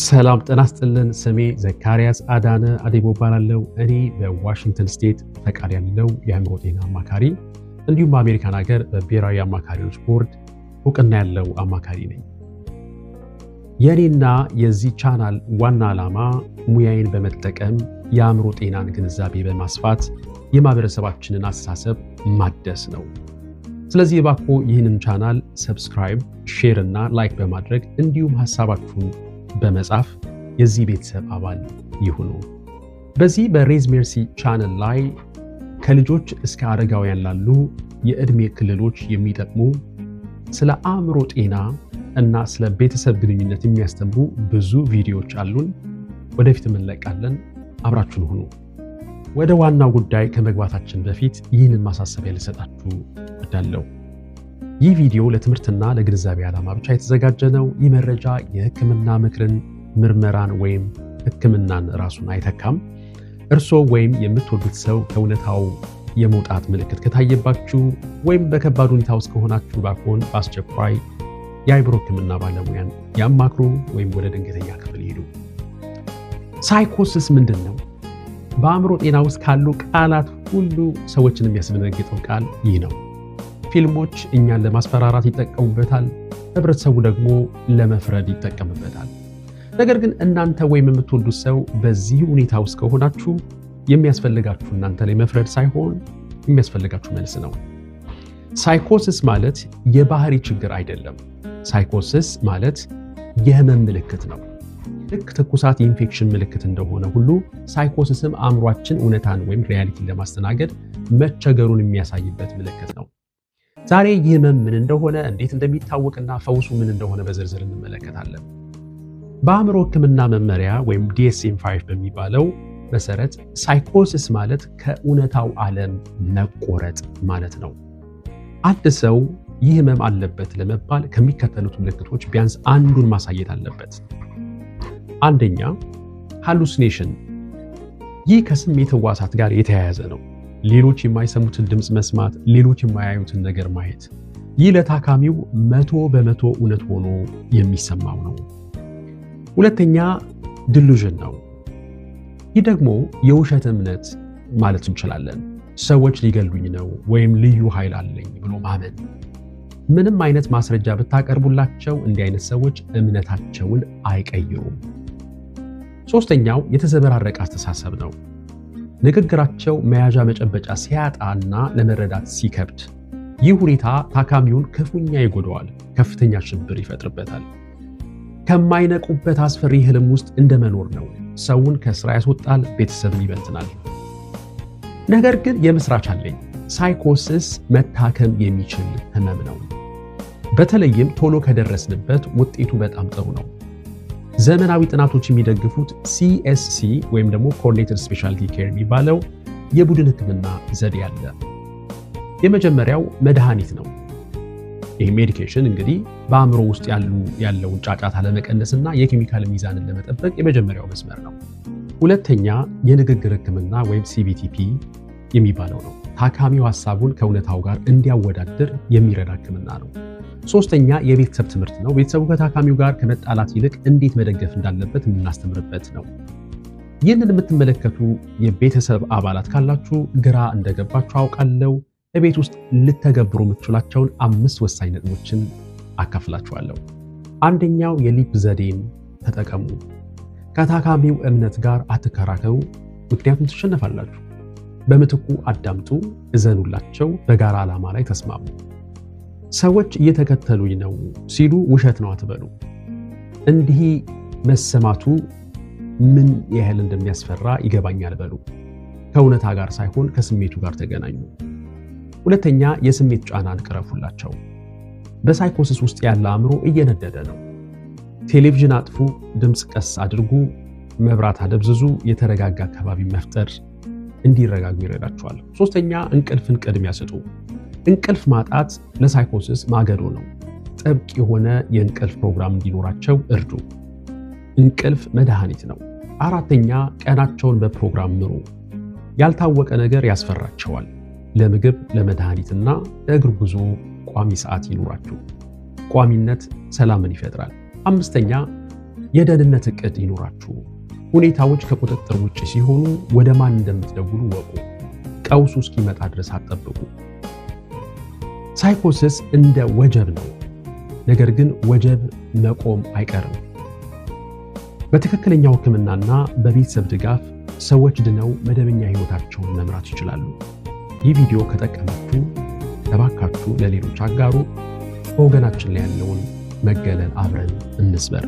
ሰላም ጤና ይስጥልን። ስሜ ዘካርያስ አዳነ አዴቦ እባላለሁ። እኔ በዋሽንግተን State ፈቃድ ያለው የአእምሮ ጤና አማካሪ እንዲሁም በአሜሪካን ሀገር በብሔራዊ አማካሪዎች ቦርድ እውቅና ያለው አማካሪ ነኝ። የእኔና የዚህ ቻናል ዋና ዓላማ ሙያዬን በመጠቀም የአእምሮ ጤናን ግንዛቤ በማስፋት የማህበረሰባችንን አስተሳሰብ ማደስ ነው። ስለዚህ እባክዎ ይህንን channel subscribe፣ share እና like በማድረግ እንዲሁም ሀሳባችሁን በመጻፍ የዚህ ቤተሰብ አባል ይሁኑ። በዚህ በሬዝ ሜርሲ ቻናል ላይ ከልጆች እስከ አረጋውያን ላሉ የዕድሜ ክልሎች የሚጠቅሙ ስለ አእምሮ ጤና እና ስለ ቤተሰብ ግንኙነት የሚያስተምሩ ብዙ ቪዲዮዎች አሉን። ወደፊትም እንለቃለን። አብራችሁን ሁኑ። ወደ ዋናው ጉዳይ ከመግባታችን በፊት ይህንን ማሳሰቢያ ልሰጣችሁ እወዳለሁ። ይህ ቪዲዮ ለትምህርትና ለግንዛቤ ዓላማ ብቻ የተዘጋጀ ነው። ይህ መረጃ የሕክምና ምክርን፣ ምርመራን ወይም ሕክምናን ራሱን አይተካም። እርስዎ ወይም የምትወዱት ሰው ከእውነታው የመውጣት ምልክት ከታየባችሁ ወይም በከባድ ሁኔታ ውስጥ ከሆናችሁ እባክዎን በአስቸኳይ የአእምሮ ሕክምና ባለሙያን ያማክሩ ወይም ወደ ድንገተኛ ክፍል ይሂዱ። ሳይኮሲስ ምንድን ነው? በአእምሮ ጤና ውስጥ ካሉ ቃላት ሁሉ ሰዎችን የሚያስደነግጠው ቃል ይህ ነው። ፊልሞች እኛን ለማስፈራራት ይጠቀሙበታል፣ ህብረተሰቡ ደግሞ ለመፍረድ ይጠቀምበታል። ነገር ግን እናንተ ወይም የምትወዱት ሰው በዚህ ሁኔታ ውስጥ ከሆናችሁ የሚያስፈልጋችሁ እናንተ ላይ መፍረድ ሳይሆን የሚያስፈልጋችሁ መልስ ነው። ሳይኮሲስ ማለት የባህሪ ችግር አይደለም። ሳይኮሲስ ማለት የህመም ምልክት ነው። ልክ ትኩሳት የኢንፌክሽን ምልክት እንደሆነ ሁሉ ሳይኮሲስም አእምሯችን እውነታን ወይም reality ን ለማስተናገድ መቸገሩን የሚያሳይበት ምልክት ነው። ዛሬ ይህ ህመም ምን እንደሆነ፣ እንዴት እንደሚታወቅና ፈውሱ ምን እንደሆነ በዝርዝር እንመለከታለን። በአእምሮ ህክምና መመሪያ ወይም DSM 5 በሚባለው መሰረት ሳይኮሲስ ማለት ከእውነታው ዓለም መቆረጥ ማለት ነው። አንድ ሰው ይህ ህመም አለበት ለመባል ከሚከተሉት ምልክቶች ቢያንስ አንዱን ማሳየት አለበት። አንደኛ፣ hallucination። ይህ ከስሜት ህዋሳት ጋር የተያያዘ ነው። ሌሎች የማይሰሙትን ድምፅ መስማት፣ ሌሎች የማያዩትን ነገር ማየት። ይህ ለታካሚው 100% እውነት ሆኖ የሚሰማው ነው። ሁለተኛ፣ delusion ነው። ይህ ደግሞ የውሸት እምነት ማለት እንችላለን። ሰዎች ሊገሉኝ ነው ወይም ልዩ ኃይል አለኝ ብሎ ማመን። ምንም አይነት ማስረጃ ብታቀርቡላቸው እንዲህ አይነት ሰዎች እምነታቸውን አይቀይሩም። ሶስተኛው የተዘበራረቀ አስተሳሰብ ነው። ንግግራቸው መያዣ መጨበጫ ሲያጣና ለመረዳት ሲከብድ፣ ይህ ሁኔታ ታካሚውን ክፉኛ ይጎዳዋል፣ ከፍተኛ ሽብር ይፈጥርበታል። ከማይነቁበት አስፈሪ ህልም ውስጥ እንደመኖር ነው። ሰውን ከስራ ያስወጣል፣ ቤተሰብን ይበትናል። ነገር ግን የምስራች አለኝ። ሳይኮሲስ መታከም የሚችል ህመም ነው። በተለይም ቶሎ ከደረስንበት ውጤቱ በጣም ጥሩ ነው። ዘመናዊ ጥናቶች የሚደግፉት CSC ወይም ደግሞ coordinated specialty care የሚባለው የቡድን ህክምና ዘዴ አለ። የመጀመሪያው መድኃኒት ነው። ይህ medication እንግዲህ በአእምሮ ውስጥ ያለውን ጫጫታ ለመቀነስና የኬሚካል ሚዛንን ለመጠበቅ የመጀመሪያው መስመር ነው። ሁለተኛ የንግግር ህክምና ወይም CBTP የሚባለው ነው። ታካሚው ሀሳቡን ከእውነታው ጋር እንዲያወዳድር የሚረዳ ህክምና ነው። ሶስተኛ የቤተሰብ ትምህርት ነው። ቤተሰቡ ከታካሚው ጋር ከመጣላት ይልቅ እንዴት መደገፍ እንዳለበት የምናስተምርበት ነው። ይህንን የምትመለከቱ የቤተሰብ አባላት ካላችሁ ግራ እንደገባችሁ አውቃለሁ። በቤት ውስጥ ልተገብሩ የምትችላቸውን አምስት ወሳኝ ነጥቦችን አካፍላችኋለሁ። አንደኛው የ LEAP ዘዴን ተጠቀሙ። ከታካሚው እምነት ጋር አትከራከሩ፣ ምክንያቱም ትሸነፋላችሁ። በምትኩ አዳምጡ፣ እዘኑላቸው፣ በጋራ ዓላማ ላይ ተስማሙ። ሰዎች እየተከተሉኝ ነው ሲሉ ውሸት ነው አትበሉ። እንዲህ መሰማቱ ምን ያህል እንደሚያስፈራ ይገባኛል በሉ። ከእውነታ ጋር ሳይሆን ከስሜቱ ጋር ተገናኙ። ሁለተኛ፣ የስሜት ጫናን ቅረፉላቸው። በሳይኮሲስ ውስጥ ያለ አእምሮ እየነደደ ነው። ቴሌቪዥን አጥፉ፣ ድምፅ ቀስ አድርጉ፣ መብራት አደብዝዙ። የተረጋጋ አካባቢ መፍጠር እንዲረጋጉ ይረዳቸዋል። ሶስተኛ፣ እንቅልፍን ቅድሚያ ስጡ። እንቅልፍ ማጣት ለሳይኮሲስ ማገዶ ነው። ጥብቅ የሆነ የእንቅልፍ ፕሮግራም እንዲኖራቸው እርዱ። እንቅልፍ መድኃኒት ነው። አራተኛ፣ ቀናቸውን በፕሮግራም ምሩ። ያልታወቀ ነገር ያስፈራቸዋል። ለምግብ ለመድኃኒትና ለእግር ጉዞ ቋሚ ሰዓት ይኑራችሁ። ቋሚነት ሰላምን ይፈጥራል። አምስተኛ፣ የደህንነት እቅድ ይኑራችሁ። ሁኔታዎች ከቁጥጥር ውጭ ሲሆኑ ወደ ማን እንደምትደውሉ እወቁ። ቀውሱ እስኪመጣ ድረስ አትጠብቁ። ሳይኮሲስ እንደ ወጀብ ነው። ነገር ግን ወጀብ መቆም አይቀርም። በትክክለኛው ሕክምናና በቤተሰብ ድጋፍ ሰዎች ድነው መደበኛ ሕይወታቸውን መምራት ይችላሉ። ይህ ቪዲዮ ከጠቀማችሁ እባካችሁ ለሌሎች አጋሩ። በወገናችን ላይ ያለውን መገለል አብረን እንስበር።